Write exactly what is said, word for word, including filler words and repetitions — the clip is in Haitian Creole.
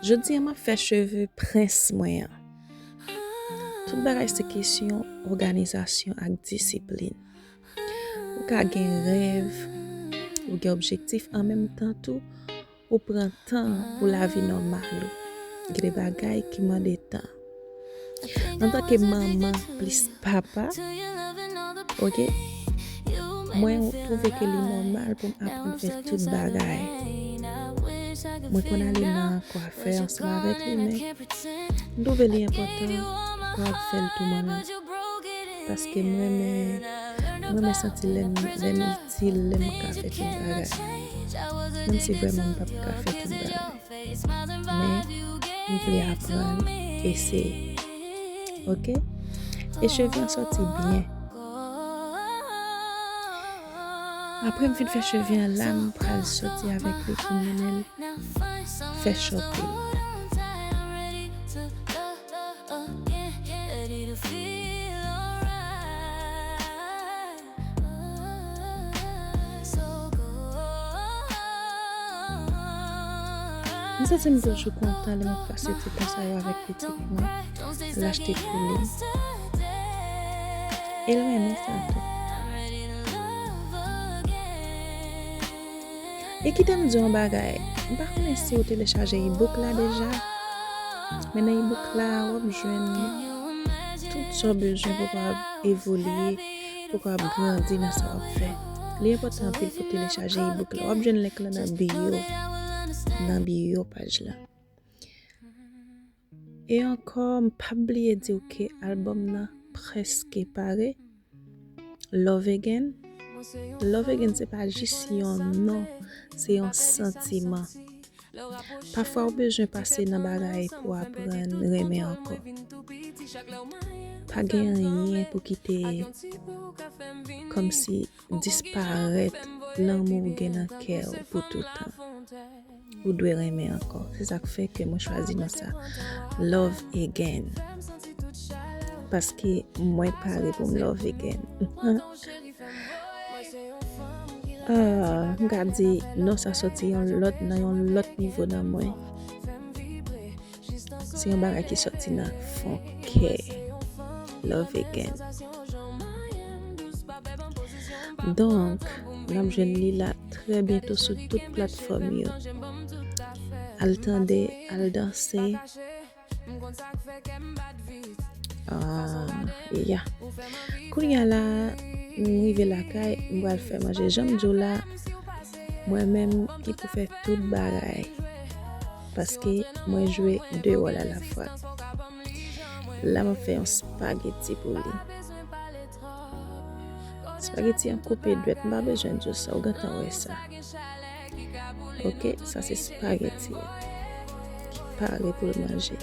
Jodi a, m ap fè cheve prens mwen an. Tout bagay se kesyon òganizasyon ak disiplin. Ou ka gen rèv, ou gen objektif, an menm tan tou, ou pran tan pou lavi nòmal ou. Gen de bagay ki mande tan. Antanke manman plis papa, oke, mwen twouve ke li nòmal pou m aprann fè tout bagay. Mwen konn ale nan kwafè ansanm avèk li, men m twouve li enpòtan pou m fè l tou mwen menm. Paske m renmen, m renmen santi lè m, lè m itil, lè m ka fè tout bagay. Menm si vrèman m p ap ka fè tout bagay. Men, m vle aprann, eseye. Oke? E cheve an sòti byen. Apre m fin fè cheve an la, m pral sòti avèk li pou m mennen l fè shopping. M santi m toujou kontan lè m ap pase ti tan sa yo avèk pitit mwen, l achte pou li. E l renmen sa tou. E kite m di w yon bagay, m pa konnen si w telechaje e-book la deja, men nan e-book la, w ap jwenn tout sa w bezwen pou w kapab evolye, pou w kapab grandi nan sa w ap fè. Li enpòtan anpil pou w telechaje e-book la. W ap jwenn link lan nan bio, nan bio paj la. E ankò, m p ap bliye di w ke albòm nan prèske pare. Love Again. Love Again se pa jis yon non, se yon santiman. Pafwa ou bezwen pase nan bagay pou aprann renmen ankò. Pa gen anyen pou kite kòmsi disparèt lanmou ou gen nan kè w pou toutan. Ou dwe renmen ankò. Se sa k fè ke mwen chwazi non sa, Love Again. Paske mwen pare pou m love again. Ah, m ka di non sa soti yon lòt, nan yon lòt nivo nan mwen. Se yon bagay ki sòti nan fon kè. Love Again. Donk, n ap jwenn li la trè byento sou tout platfòm yo. Al tande, al danse. Ah, ya. Kounye a la, m rive lakay, m pral fè manje. Jan m di w la, mwen menm ki pou fè tout bagay. Paske mwen jwe de wòl alafwa. La, m ap fè yon spageti pou li. Spageti an koupe dwèt, m pa bezwen di w sa, ou gentan wè sa. Oke, sa se spageti a ki pare pou l manje.